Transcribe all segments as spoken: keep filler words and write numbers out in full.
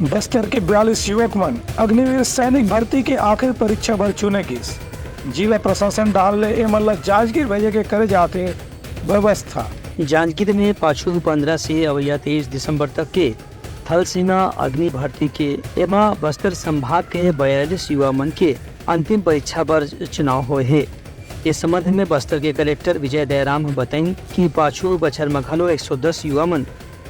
बस्तर के बयालीस युवक मन अग्निवीर सैनिक भर्ती के आखिरी परीक्षा बर चुने गिस। जिला प्रशासन डाहर ले एमन ला जांजगीर भेजे के करे जात हे व्यवस्था। जांजगीर में पाछू पंद्रह से अवइया तेईस दिसंबर तक के थल सेना अग्नि भर्ती के एमा बस्तर संभाग के बयालीस युवा मन के अंतिम परीक्षा बर चुनाव होए हे। इस संबंध में बस्तर के कलेक्टर विजय दयाराम ह बताइन कि पाछू बछर म घलो एक सौ दस युवा मन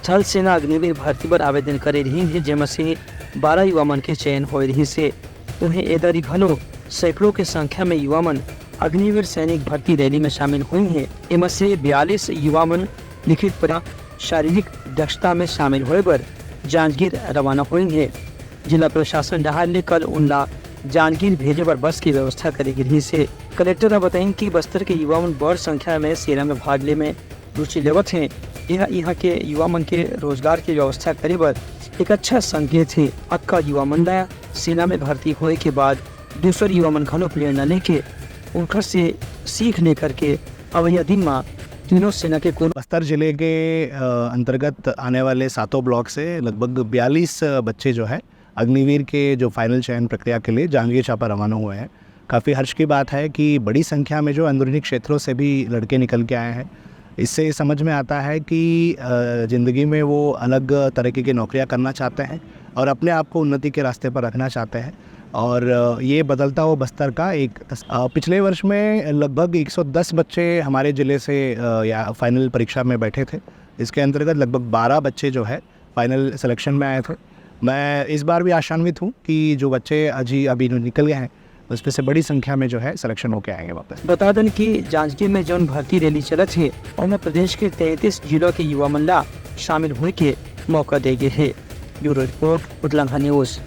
थल सेना अग्निवीर भर्ती बर आवेदन करे रिहिन हे, जेमा से बारह युवा मन के चयन होए रिहिस हे। उहें, ए दरी घलो सैकड़ों के संख्या में युवा मन अग्निवीर सैनिक भर्ती रैली में शामिल होइहें। एमा से बयालीस युवा मन लिखित परीक्षा, शारीरिक दक्षता में शामिल होए बर जांजगीर रवाना होइहें। जिला प्रशासन डहार ले कल उनला जांजगीर भेजे बर बस के व्यवस्था करे गे रिहिस हे। कलेक्टर ह बताइन कि बस्तर के युवा मन बड़ संख्या में सेना में भाग ले में रुचि लेवत हें। यह इहां के युवा मन के रोजगार के व्यवस्था करे बर एक अच्छा संकेत हे। अक्का युवा मन ला सेना में भर्ती होए के बाद दूसर युवा मन घलो प्रेरणा लेके उनकर से सीख लेकर के अवइया दिन म तीनों सेना के कोनो बस्तर जिले के, अ, अंतर्गत आने वाले सातों ब्लॉक से लगभग बयालीस बच्चे जो है अग्निवीर के जो फाइनल चयन प्रक्रिया के लिए जांजगीर चांपा रवाना हुए हैं। काफ़ी हर्ष की बात है कि बड़ी संख्या में जो अंदरूनी क्षेत्रों से भी लड़के निकल के आए हैं। इससे ये समझ में आता है कि, अ, ज़िंदगी में वो अलग तरीके की नौकरियां करना चाहते हैं और अपने आप को उन्नति के रास्ते पर रखना चाहते हैं। और, अ, ये बदलता हुआ बस्तर का एक तस-, अ, पिछले वर्ष में लगभग एक सौ दस बच्चे हमारे ज़िले से, अ, या फाइनल परीक्षा में बैठे थे। इसके अंतर्गत लगभग बारह बच्चे जो है फाइनल सिलेक्शन में आए थे। मैं इस बार भी आशान्वित हूँ कि जो बच्चे अजी-, अभी निकल गए हैं, उसमें से बड़ी संख्या में जो है सिलेक्शन होके आएंगे वापस। बता दन कि जांजगीर में जौन भर्ती रैली चलत हे, ओमा प्रदेश के तैंतीस जिलों के युवा मन ला शामिल होए के मौका दे गे हे। Bureau report, Utalangha news.